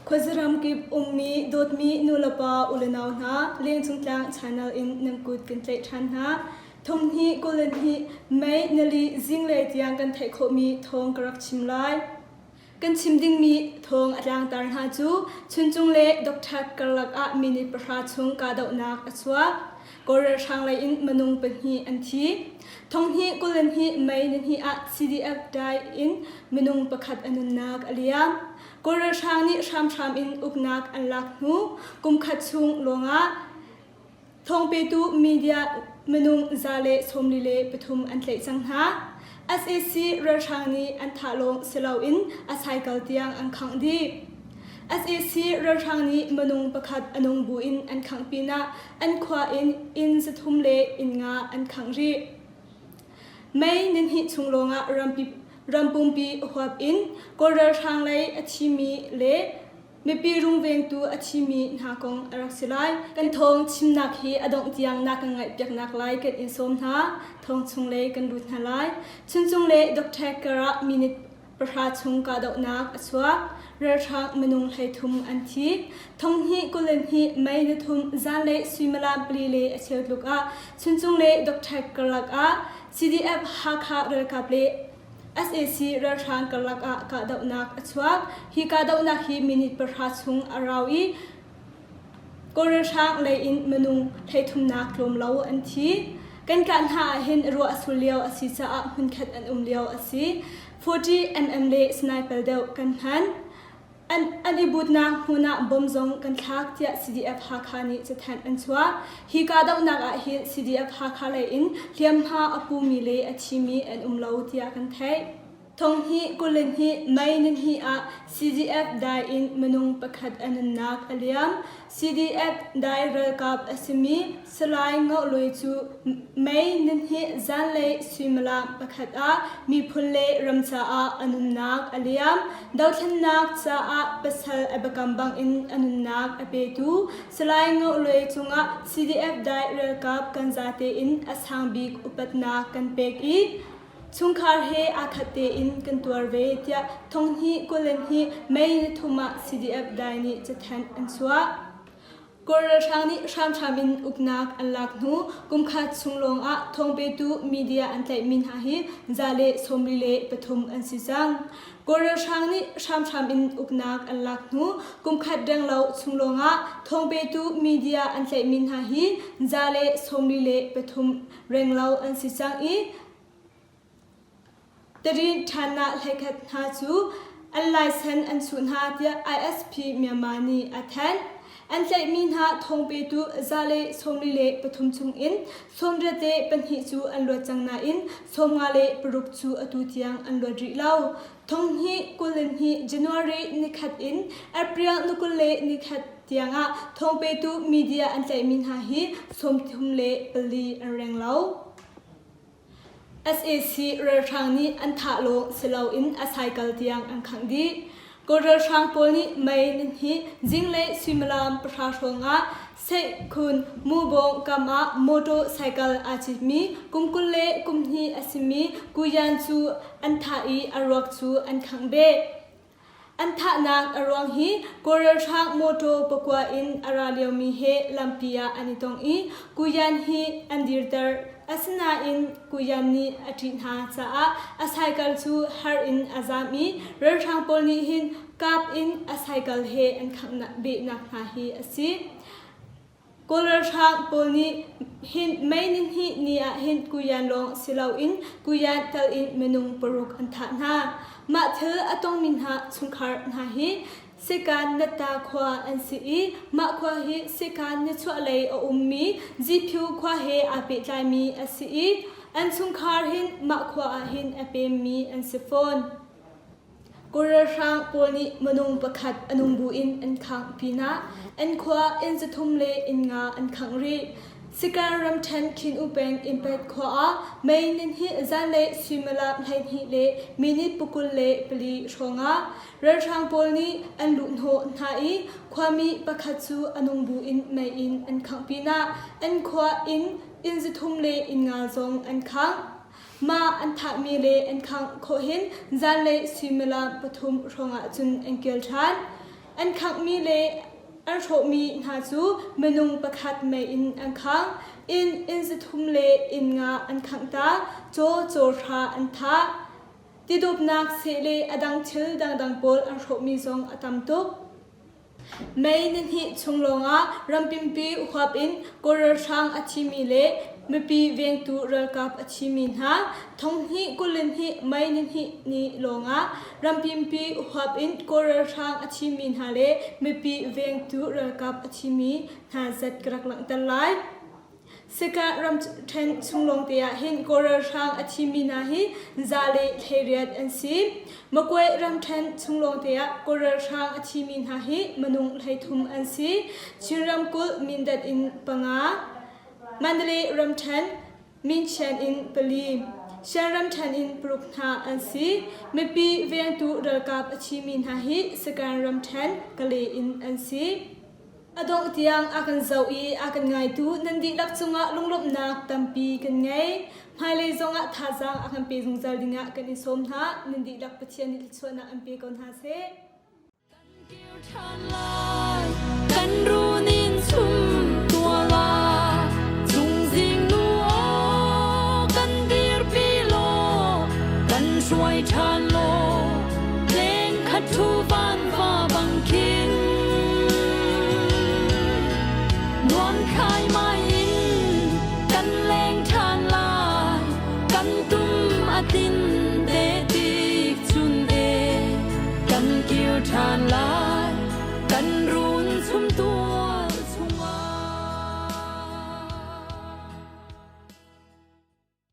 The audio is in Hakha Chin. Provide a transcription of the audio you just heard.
Khuazaram kip ummi dawtmi nulepa ulenau hna lengcung tlang channel in nan kut kan tlaih ṭhan hna. Thonghnih 22 May nili zinglei tiang kan theih khawhmi thawng ka rak chim lai. Kan chim dingmi thawng a tlangtar hna cu Chuncung le Doctor karlak ah minute pahra chung kahdohnak a chuak. Kawl ralhrang lei in minung pahnih an thi. Thonghnih 22 May nihnih ah CDF dai in minung pakhat a nunnak a liam. Kawl ralhrang nih hramhram in uknak an lak hnu kumkhat chung lawngah Thawngpetu media minung 143 an tlaih cang hna. Sac ralhrang nih an thah lawng si loin a cycle tiang an khangh dih. Sac ralhrang nih minung pakhat a nung buin an khangh pinah an khua in inn 300 le inn nga an khangh rih. May nihnih chung lawngah rampi rampumpi huap in Kawl ralhrang lei a thimi le Mipi rungvengtu a thimi hna kong a rak si lai. Kan thawng chimnak hi a dongh tiang na kan ngaihpiaknak lai kan in sawm hna. Thawng chung lei kan lut hna lai. Chuncung le Doctor karah minute pahra chung kahdohnak a chuak. Ralhrang minung 33 an thi. Thonghnih 22 May nithum zanlei suimilam pali le a cheu tluk ah Chuncung le Doctor karlak ah CDF Hakha ralkap le Sac ralhrang karlak ah kahdohnak a chuak. Hi kahdohnak hi minute pahra chung a rau i Kawl ralhrang lei in minung hleithumnak tlawm lo an thi. Kan kah hna ahhin ruah a sur lio a si caah hmunkhat an um lio a si. 40 mm le sniper deuh kan hman. An i butnak hmun ah bom zong kan thlak tiah CDF Hakha nih cathanh an chuah. Hi kahdohnak ah hin CDF Hakha lei in hliamhma a pumi le a thimi an um lo tiah kan theih. Thonghnih 22 May nihnih ah CDF dai in minung pakhat a nunnak a liam. CDF dai ralkap a simi Salai Ngoh Lue cu May nihnih zanlei suimilam pakhat ah miphun le ram caah a nunnak a liam. Dothlennak caah pasal a biakam bangin a nunnak a petu Salai Ngoh Lue cungah CDF dai ralkap kan zate in a sang bik upatnak kan pek i chungkhar he aa khat tein kan tuar ve tiah thonghnih 22 May nithum ah CDF dai nih cathanh an chuah. Kawl ralhrang nih hramhram in uknak an lak hnu kumkhat chung lawngah thawngpetu media an tlaihmi hna hi 143 an si cang. Kawl ralhrang nih hramhram in uknak an lak hnu kumkhat renglo chung lawngah thawngpetu media an tlaihmi hna hi 143 renglo an si cang i Tarin ṭhannak hleikhat hna cu an laisen an chuh hna tiah ISP Myanmar nih a thanh. An tlaihmi hna thawngpetu 143 chungin 82 cu an luat cang nain 56 cu atu tiang an luat rih lo. Thonghnih 22 January nikhat in April ni 21 tiangah thawngpetu media an tlaihmi hna hi 34 an reng lo. Sac ralhrang nih an thah lawng si loin a cycle tiang an khangh dih. Kawl ralhrang pawl nih mei nihnih zinglei suimilam pahra hrawng ah Seihkhun Mubawng kam ah motor cycle aa citmi kum 22 a simi Kuyan cu an thah i a ruak cu an khangh beh. An thahnak a ruang hi Kawl ralhrang mawtaw pakua in a ra liomi he lampi ah an i tong i Kuyan hi an dirter. Asinain Kuyan nih a ṭih hna caah a cycle cu har in a zaam i ralhrang pawl nih hin kap in a cycle he an khangh behnak hna hi a si. Kawl ralhrang pawl nih hin May nihnih ni ah hin Kuyan lawng si loin Kuyan tal in minung paruk an thah hna. Mah thil a tongmi hna chungkhar hna hi Sekan Natta khua an si i mah khua hi Sekan nichuahlei a ummi Ziphu khua he aa pehtlaimi a si i an chungkhar hin mah khua ah hin a pemmi an si fawn. Kawl ralhrang pawl nih minung pakhat a nung buin an khangh pinah an khua inn 300 le inn nga an khangh rih. Sikan ramṭhen Khin-U peng Impet khua ah mei nihnih zanlei suimilam 12 le minute 24 hrawngah ralhrang pawl nih an luhhnawh hna i khuami pakhat cu a nung buin mei in an khangh pinah an khua inn inn 300 le inn nga zong an khangh. Mah an thahmi le an khangh khawh hin zanlei suimilam pathum hrawngah cun an kil ṭhan. An khanghmi le an hrawhmi hna cu minung pakhat mei in an khang. Inn inn 300 le inn nga an khangh ta. Caw caw hra an thah. Tidawpnak seh le a dang thil dangdang pawl an hrawhmi zong a tam tuk. May nihnih chung lawngah rampumpi huap in Kawl ralhrang a thimi le mipi vengtu ralkap a thimi hna thonghnih 22 May nihnih ni lawngah rampumpi huap in Kawl ralhrang a thimi hna le mipi vengtu ralkap a thimi hna zat ka rak langhter lai. Sika ramṭhen chung lawngte ah hin Kawl ralhrang a thimi hna hi za le 18 an si. Magway ramṭhen chung lawngte ah Kawl ralhrang a thimi hna hi minung 33 an si. Chin ramkulh Mindat in panga, Mandalay ramṭhen Minchian in pali, Shan ramṭhen in paruk hna an si. Mipi vengtu ralkap a thimi hna hi Sagaing ramṭhen Kale in an si. A dongh tiang a kan zoh i a kan ngaitu nan dihlak cungah lunglawmhnak tampi kan ngei. Hmailei zongah thazaang a kan pe zungzal dingah kan in sawm hna. Nan dihlak Pathian nih thluachuahnak an pe ko hna seh. Kan kir ṭhan lai, kan runin chum tua la, chungzing nu aw kan dirpi law, kan hruai ṭhan.